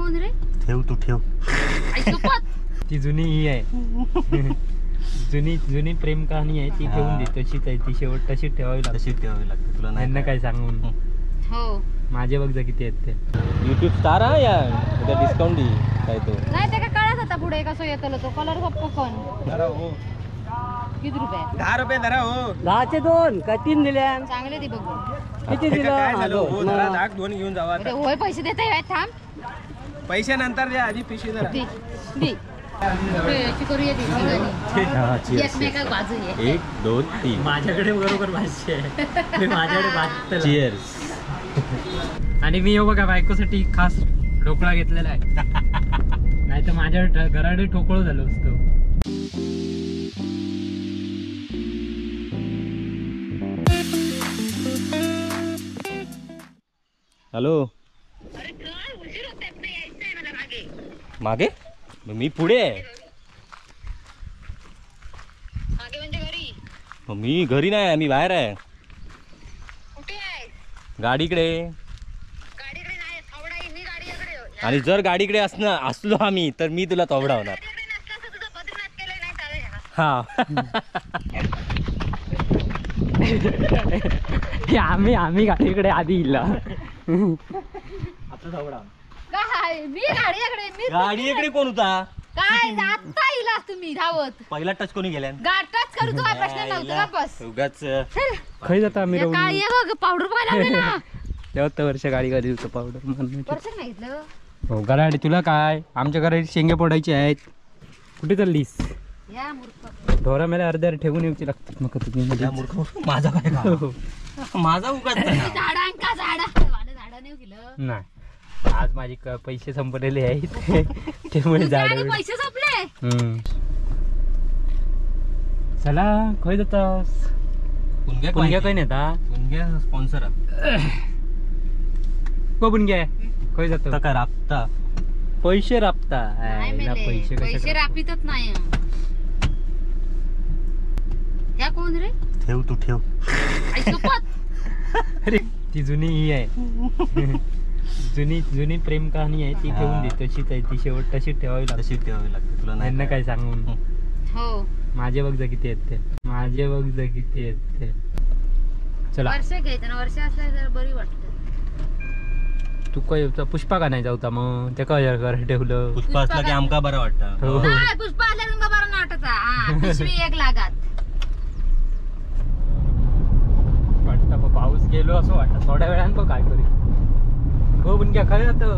कोण रे? ठेव तू ठेव. ती जुनी ही आहे. जुनी जुनी प्रेम कहाणी आहे ती, ठेवून दे तशीच आहे ती, शेवट तशीच ठेवावी लागते. तशीच ठेवावी लागते तुला नाही काय सांगून. हो माझे बघ जा किती आहेत ते. युट्यूब स्टार आहे यार, त्या डिस्काउंट दे काय तो. नाही ते काय कळत आता पुढे कसं येतलो तो कलर फक्त कोण. किती रुपये? 10 रुपये धरा हो. 10चे 2 का 3 दिल्या? चांगले ती बघू. किती दिलं? काय झालं हो, धरा 10 2 घेऊन जावा. अरे होय पैसे देता आहे, थांब. पैसे नंतर द्या, आधी पिशवी धरा. दे दे. करूया ती 1 2 3. माझ्याकडे बरोबर 500 आहे. मी माझ्याकडे. चिअर्स. आणि मी हो बघा बायकोसाठी खास ढोकळा घेतलेला आहे, नाही तर माझ्या घराडे ठोकळं झालं असतं. हॅलो मागे मी पुढे आहे. मी घरी नाही, मी बाहेर आहे. गाडीकडे. आणि जर गाडीकडे असलो आम्ही तर मी तुला तोबडावणार. हा आम्ही आम्ही गाडीकडे आधी इला. गाडीकडे कोण होता? काय आता इला तुम्ही धावत. पहिला टच कोणी गेला? टच करू तो काय प्रश्न नव्हता बस. उगाच खै जाता आम्ही काय बघ पावडर बघायला लागले ना. तेव्हा वर्ष गाडी गाडी होतं पावडर वर्ष नाही घेतलं. हो गराडी तुला काय, आमच्या घरात शेंगे फोडायचे आहेत. कुठे चाललीस? ढोरा मेला अर्ध्या ठेवून येऊची लागतात मग तुम्ही. मूर्ख माझा काय माझा उगाच नाही. आज माझे पैसे संपलेले आहेत त्यामुळे झाड पैसे संपले. चला खय जातास? पुणग्या काय नेता? पुणग्या स्पॉन्सर को पुणग्या खय जातो? का राबता पैसे राबता. पैसे पैसे रापितच नाही. ह्या कोण रे? ठेव तू ठेव. अरे ती जुनी ही आहे. जुनी जुनी प्रेम कहाणी आहे ती, ठेवून दे तशीच आहे ती, शेवट तशीच ठेवावी लागते. तशीच ठेवावी लागते तुला नाही काय सांगून. हो माझे बघ जा किती आहेत ते. माझे बघ जा किती आहेत ते. चला वर्ष घ्यायचं ना, वर्ष असलं तर बरी वाटतं. तू काय पुष्पा का नाही जाऊता मग ते काय घर ठेवलं? पुष्पा असला की आमका बरं वाटतं. नाही पुष्पा असला तुमका बरं नाटचा. हा पिशवी 1 लागात वाटतं. पाऊस गेलो असं वाटतं थोड्या वेळानं पण काय करू. हो बुनक्या खरं जातं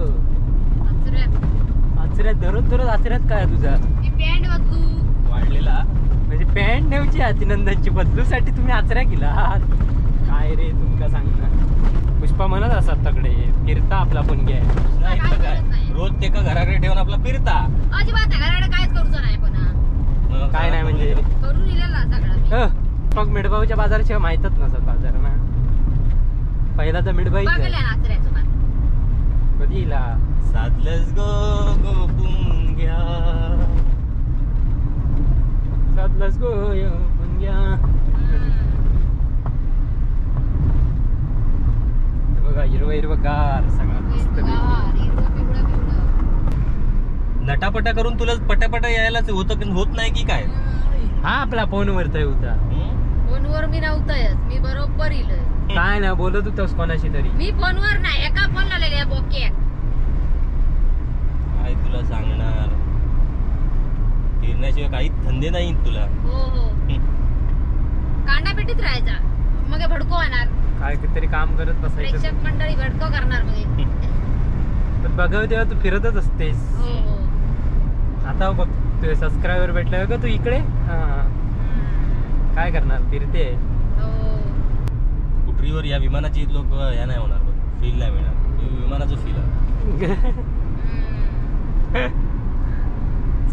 आचऱ्यात दररोज दररोज आचऱ्यात काय तुझा पॅन्ट बदलू वाढलेला म्हणजे पॅन्ट नेऊची अभिनंदनची बदलूसाठी तुम्ही आचऱ्या केला काय रे तुमका सांगणार. पुष्पा म्हणत असतात तकडे फिरता आपला पुणग्या रोज ते का घराकडे ठेवून आपला फिरता. अजिबात घराकडे काहीच करूच नाही पण काय नाही म्हणजे करून दिलेला सगळा. मग मिठबाऊच्या बाजाराशिवाय माहीतच नसत बाजार ना. पहिला तर मिठबाई कधी इला साधलंच गो गो पुणग्या साधलंच गो पुणग्या. बघा हिरवं हिरवं गार सगळं मस्त. नटापटा करून तुला पटापटा यायलाच होत नाही की काय? हा आपला फोनवर तर होता. फोनवर मी नव्हतंच, मी बरोबर इल. काय ना बोलत होतोस कोणाशी तरी. मी फोनवर नाही, एका फोन लावलेला बोके. काय तुला सांगणार, फिरण्याशिवाय काही धंदे नाही तुला. हो हो कांदा पेटीत राहायचा मग भडको होणार. काय तरी काम करत बसायचं. प्रेक्षक मंडळी भडको करणार मग. पण बघाव तेव्हा तू फिरतच असतेस. हो हो आता बघ तुझे सबस्क्रायबर भेटले का तू इकडे. काय करणार फिरते. कुटरीवर या विमानाची लोक या नाही होणार, फील नाही मिळणार. विमानाचं फील.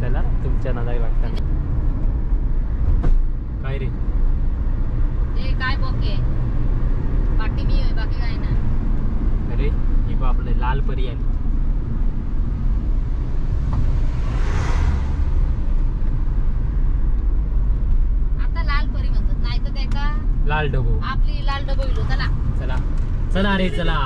चला तुमच्या नादाला लागतात काय रे ते काय बोके बाकी मी बाकी काय ना. अरे ही आपले लाल परी आली. आता लाल परी म्हणतात नाही तर ते का लाल डबो, आपली लाल डबो इलो. चला चला चला रे चला.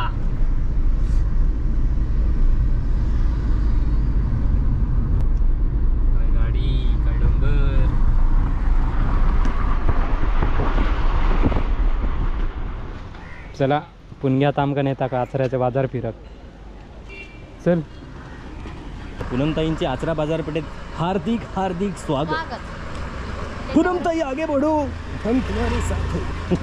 चला पुणग्यात आमका नेता का आचऱ्याच्या बाजार फिरत. चल. पूनमताईंचे आचरा बाजारपेठेत हार्दिक हार्दिक स्वागत. पूनमताई आगे बढ़ो, हम तुम्हारे साथ हैं.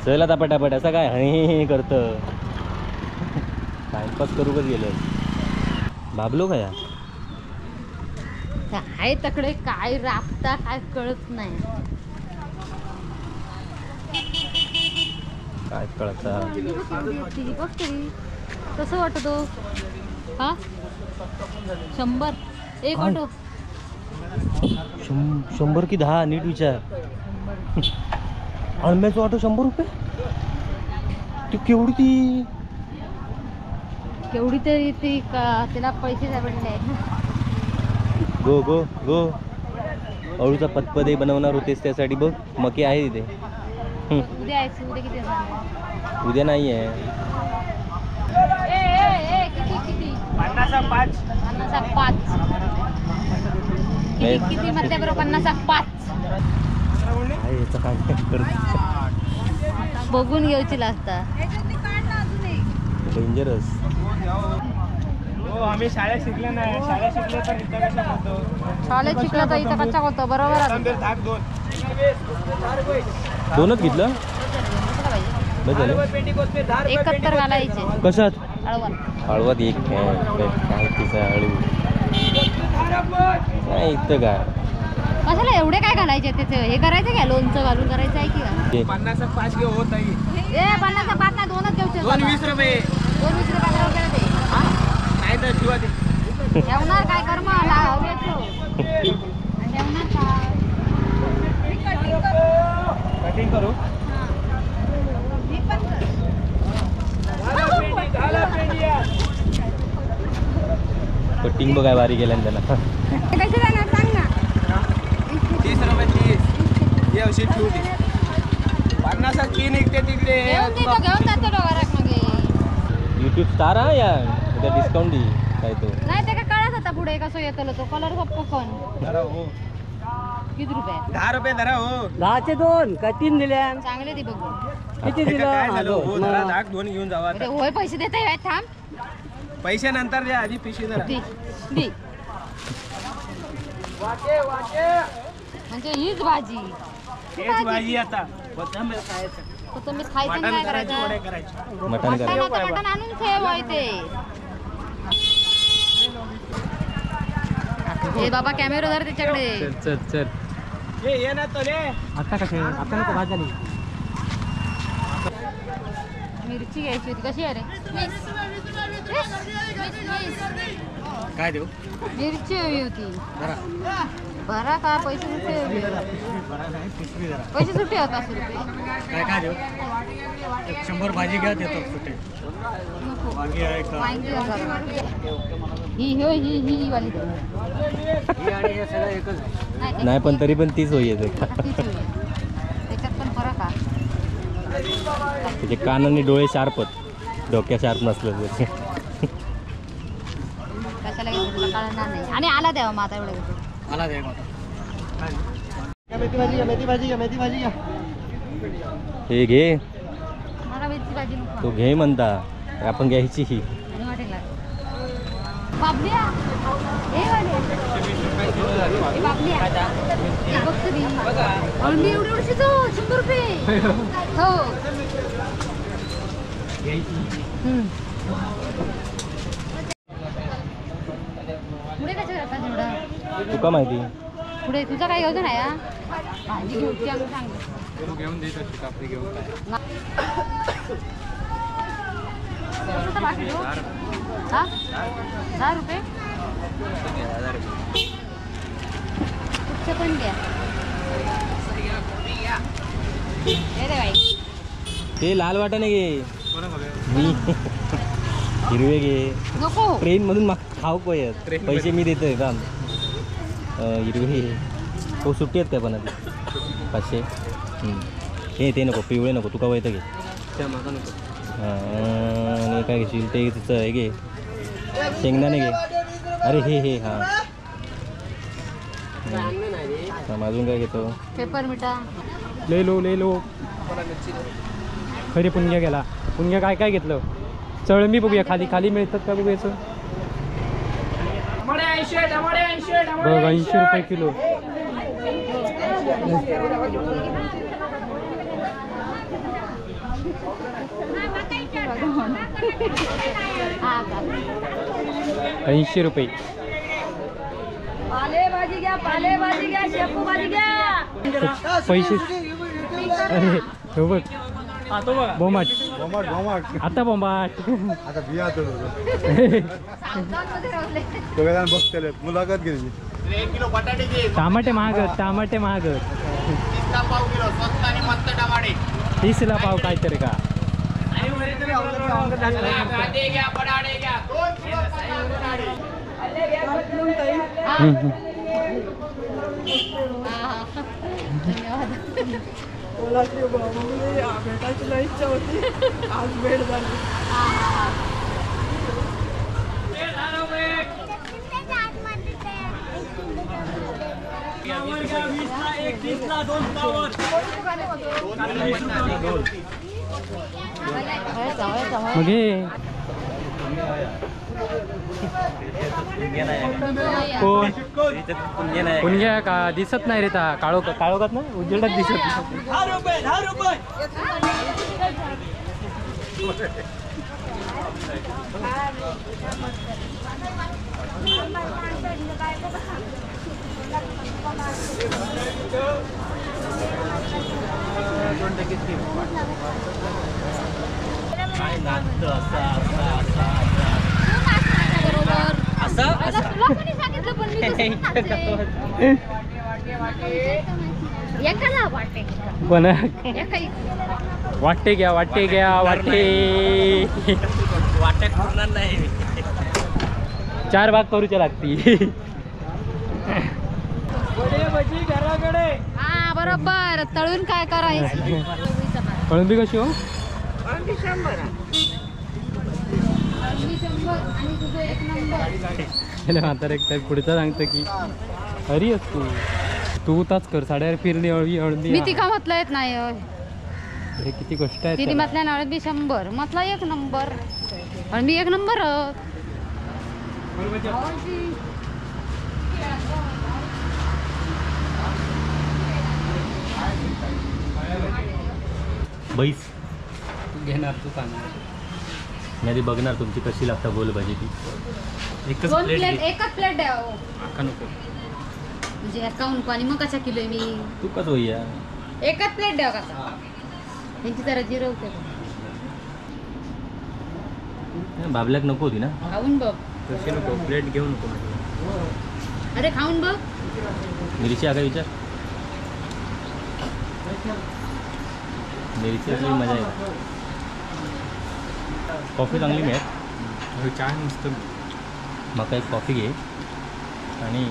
चल आता पटापट, असं काय हे करत टाइमपास करूकच गेलं. बाबलो काय काय तकडे काय राबता काय कळत नाही. काय कळत बघ तरी कसं वाटतो. हा 100 एक ऑटो 100 की 10 नीट विचार. आंब्याचं ऑटो 100 रुपये. ती केवढी ती केवढी तरी ती त्याला पैसे भेटले. गो गो गो. अळूचा पतपदे बनवणार होतेस त्यासाठी बघ मके आहे तिथे. उद्या आहे, उद्या किती उद्या नाही आहे. किती किती 50 50 5 किती म्हटल्या बरोबर 50 5. काय काय बघून घ्यायची लागता. डेंजरस. हो आम्ही शाळेत शिकले नाही. शाळेत शिकले तर इथं कशा होतो. शाळेत शिकलं तर इथं कच्चा होतो. बरोबर. दोनच घेतलं बस झालं. 71 घालायचे कशात? हळवात एक काय तिचा हळू नाही इथं काय कशाला एवढे काय घालायचे त्याचे हे करायचं काय लोणचं घालून करायचं आहे की 50 5 घे होत आहे. ए 50 5 नाही दोनच घेऊचे. 2.20 रुपये. 2.20 रुपये 15 रुपये दे. नाही तर ठेवा ते. ठेवणार काय कर मग ठेवणार काय कटिंग करू. कटिंग बघाय भारी गेल्या त्याला. कसे जाणार सांग ना. 30 रुपये 30 ये अशी ठेवली. 50 3 निघते तिकडे. घेऊन जातो घरात मग. यूट्यूब स्टार हा यार उद्या डिस्काउंट दे काय तो. नाही ते काय कळत आता पुढे कसं येतलो तो कलर फक्त कोण. धरा हो किती रुपये? 10 रुपये धरा हो. 10चे 2 काय 3 दिल्या. चांगले दे बघू. किती दिलं? काय झालं हो धरा धाक 2 घेऊन जावा. अरे होय पैसे देते काय थांब. पैसे नंतर द्या आधी पिशवी धरा. दे म्हणजे हीच भाजी. हेच भाजी आता कोथिंबीर खायचं. कोथिंबीर खायचं काय करायचं? मटण करायचं. मटण आणून ठेव ते. हे बाबा कॅमेरा धर त्याच्याकडे. चल चल चल. ये ये ना तोले आता कसे आता नको भाजी झाली. मिरची घ्यायची होती कशी आहे रे? 20 20 काय देऊ? मिरची हवी होती. बरा का पैसे सुटे हवे. पैसे सुटे होता 5 रुपये. काय काय देऊ? 100 भाजी घ्या देतो सुटे. वांगी आहे का? वांगी ही ही ही ही वाली ही आणि हे सगळं एकच आहे. नाही पण तरी पण तीच होई येते. त्याच्यात पण फरक आहे. त्याचे कान आणि डोळे शार्प आहेत, डोक्या शार्प नसलं तरी. कशाला घेतलं कळणार नाही. आणि आला द्यावा मग आता एवढं घेतो. आला द्या आता. मेथी भाजी घ्या, मेथी भाजी घ्या, मेथी भाजी घ्या. हे घे. मला मेथी भाजी नको. तो घे म्हणता आपण घ्यायची ही. आणि वाटेल बाबल्या हे वाले हे बाबल्या हे बघ तरी अळमी एवढी एवढीशी तो 100 रुपये. हो पुढे कशा करतात एवढं? तुका माहिती पुढे तुझा काय घेऊन आहे भाजी घेऊची आम्ही सांग. घेऊन देत असते कापडी घेऊन काय. हा 10 रुपये कुठचे पण घ्या. हे रे बाई ते लाल वाटाणे घे. मी हिरवे घे. नको ट्रेन मधून मग खाऊ कोयत पैसे मी देतोय का. हिरवे हो सुट्टी आहेत काय पण आता 500. हे ते नको पिवळे नको तुका वयतं घे. आणि काय घेशील ते तिचं हे घे शेंगदाणे घे. अरे हे हे हां अजून काय घेतो? पेपर मिठा. ले लो ले लो. खरी पुणग्या गेला. पुणग्या काय काय घेतलं? चळमी बघूया खाली खाली मिळतात का बघायचं. बघ 80 रुपये किलो. ऐंशी रुपये. पालेभाजी घ्या, पालेभाजी घ्या, शेपू भाजी घ्या. पैसे अरे हो बघ बोंबाट आता बोंबाट आता बिया बघतले मुलाखत घेतली. टमाटे महाग, टमाटे महाग. 30 ला पाव काय तर का. भेटायची लई इच्छा होती, आज भेट झाली. कोण पुणग्या का दिसत नाही रे? ता काळो काळोखात ना उजेडात दिसत. 10 रुपये वाटे घ्या, वाटे घ्या, वाटे वाटे पुरणार नाही. 4 भाग करूच्या लागती. हा बरोबर. तळून काय करायचं? कोळंबी कशी हो? 100. आणि तुझं 1 नंबर. म्हातारा एक पुढचा सांगतो की हरी असतो तू ताच कर साड्यावर फिरली अळवी अळवी. मी तिका म्हटलं येत नाही. अरे किती कष्ट आहे. तिने म्हटलं ना अळवी 100 म्हटलं 1 नंबर. आणि मी 1 नंबर. बैस घेणार तू सांग. मी आधी बघणार तुमची कशी लागता गोल भाजी ती. एकच प्लेट, एकच प्लेट द्या. नको म्हणजे अकाउंट आणि मग कशा किलो मी तू कसं होईया. एकच प्लेट द्या का त्यांची जरा जिरवते. बाबल्याक नको होती ना. खाऊन बघ. तशी नको प्लेट घेऊ नको. अरे खाऊन बघ. मिरची आहे का विचार? मिरची असली मजा येते. कॉफी चांगली मिळेल. चहा मस्त. मका एक कॉफी घे आणि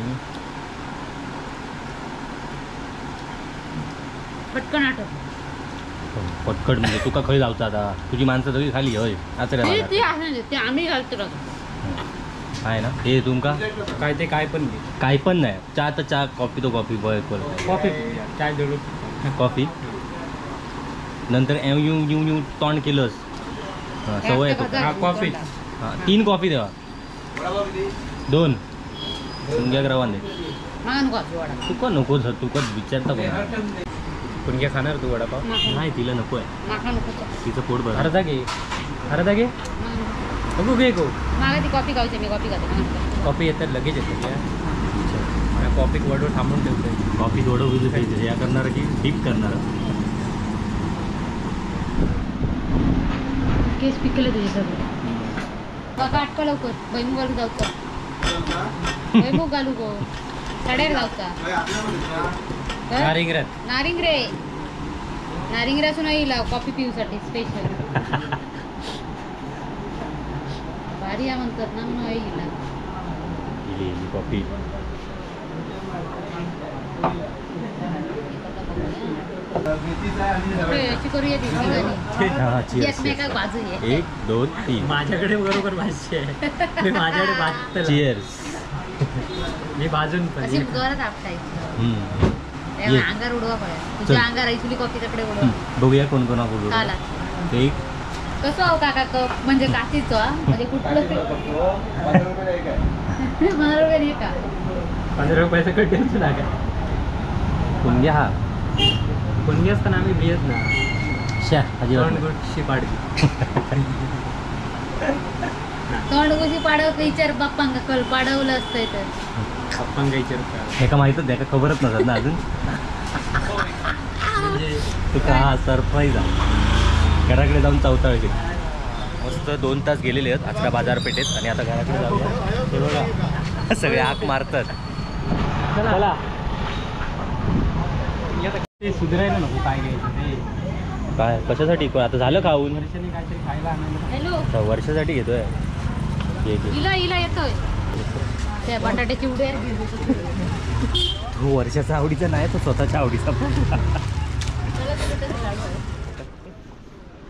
पटकन आठव. पटकन म्हणजे तुका खंय जावचा आता? तुझी माणसं सगळी खाली हय ती आहे ते आम्ही घालतो आहे ना. हे तुमका काय ते काय पण घे. काय पण नाही. चहा तर चहा, कॉफी तो कॉफी. बॉय कॉफी चाय जरूर कॉफी. नंतर एम you you you तोंड केलंस सवय आहे. कॉफी हां 3 कॉफी देवा. 2 पुणग्याक रवान दे. तुका नको तुका विचारता कोण. पुणग्या खाणार तू वडापाव? नाही तिला नको आहे. तिचं पोट भर. अर्धा घे, अर्धा घे. बघू घे गो. ती कॉफी खायची. मी कॉफी खाते. कॉफी येतात लगेच येतात. कॉफी वडो थांबून ठेवतोय. कॉफी वडो या करणार की डीप करणार? केस पिकले तुझे सगळे. काका आटका लवकर. भुईमुग घालू जाऊचा. भुईमुग घालू गो साड्यावर जाऊचा. नारिंगरात. नारिंगरे नारिंगरासून येईल कॉफी पिऊसाठी स्पेशल. भारी आहे म्हणतात ना म्हणून येईल. कॉफी करूया. 1 2 3. माझ्याकडे बरोबर भाजी आहे. मी माझ्याकडे भाजतो. चिअर्स. मी भाजून पण जोरात आपटायची. अंगार उडवा पडेल तुझ्या अंगार ऐसुली कॉफी तकडे उडवा. बघूया कोण कोण उडवा. एक कसं हो काका कप म्हणजे काचीचो म्हणजे कुठलं 15 रुपये का 15 रुपयाचं कट लागा. कोणगी हा कोणगी असताना आम्ही बियत ना शा अजिबात तोंडगुशी पाडवी. तोंडगुशी पाडव विचार बाप्पांका कल पाडवलं असतं तर बाप्पांका विचार एका माहितच नाही का खबरच नसत ना अजून. तुका हा सरप्राईज हा. घराकडे जाऊन चौताळचे मस्त 2 तास गेलेले आहेत आचरा बाजारपेठेत आणि आता घराकडे जाऊया. हे बघा सगळे आग मारतात. चला ते सुधरायला नको काय घ्यायचं ते काय कशासाठी आता झालं खाऊन वर्षाने काहीतरी खायला आणायला वर्षासाठी घेतोय. इला इला येतोय त्या बटाट्याची उड्या. तो वर्षाचा आवडीचा नाही तो स्वतःच्या आवडीचा.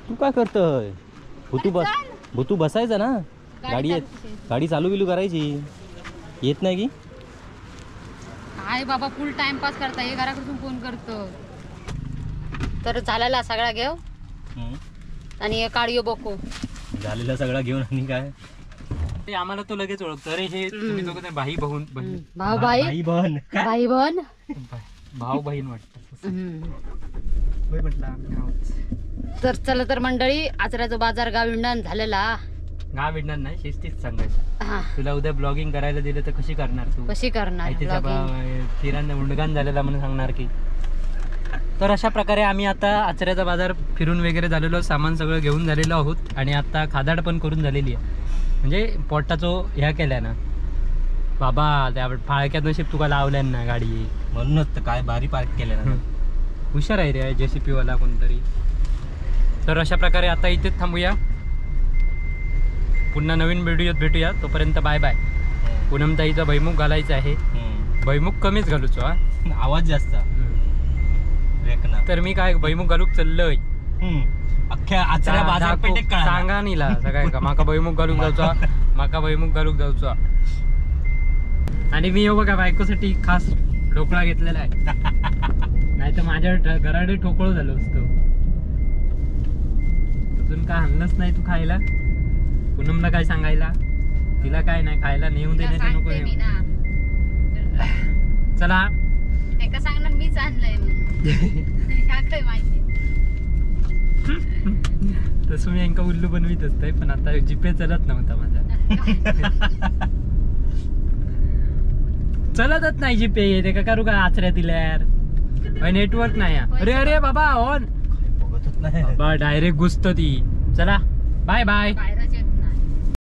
तू काय करतोय? भुतू बस भुतू बसायचा ना गाडी येत गाडी चालू बिलू करायची येत नाही की काय बाबा फुल टाइमपास करता हे घराकडून फोन करतो. तर झालेला सगळा घेऊ आणि काढियो बको झालेला सगळा घेऊन आणि काय आम्हाला तो लगेच ओळखतो. अरे हे तुम्ही दोघं भाई बहून भाऊ भाई बहन भाई बहन भाऊ बहीण वाटतं म्हटलं. तर चला तर मंडळी आचऱ्याचा बाजार गाव विंडण झालेला. गाव विंडण नाही शिस्तीच सांगायचं. तुला उद्या ब्लॉगिंग करायला दिलं तर कशी करणार तू? कशी करणार? फिरांना उंडगान झालेला म्हणून सांगणार की. तर अशा प्रकारे आम्ही आता आचऱ्याचा बाजार फिरून वगैरे झालेलो, सामान सगळं घेऊन झालेलो आहोत आणि आता खादाड पण करून झालेली आहे. म्हणजे पोटाचो ह्या केल्या ना बाबा त्या फाळक्यात नशीब तुका लावल्यान ना गाडी म्हणूनच तर काय भारी पार्क केल्या ना. हुशार आहे रे जेसीपी वाला कोणतरी. तर अशा प्रकारे आता इथेच थांबूया. पुन्हा नवीन व्हिडिओत भेटूया. तोपर्यंत बाय बाय. पूनमताईचा भैमुख घालायचा आहे. भैमुख कमीच घालूचो हा आवाज जास्त तर मी काय भैमुख घालूक चाललोय अख्ख्या आचऱ्या बाजारपेठेत सांगा नीला सगळ्यांका का माका भैमुख घालूक जाऊचा माका भैमुख घालूक जाऊचा. आणि मी बघा बायकोसाठी खास ढोकळा घेतलेला आहे नाही तर माझ्या घराडे ठोकळो झालो असतो. अजून काय आणलंच नाही तू खायला. पूनमला काय सांगायला तिला काय नाही खायला नेऊन दे नाही नको नेऊ. चला एका सांगणार मीच आणलंय काय माहिती. तसं मी यांका उल्लू बनवीत असतोय पण आता जीपे चलत नव्हता माझा. चलतच नाही जीपे ते का करू का आचऱ्या दिल्यार नेटवर्क नाही. अरे अरे बाबा ऑन बाबा डायरेक्ट घुसतो ती. चला बाय बाय.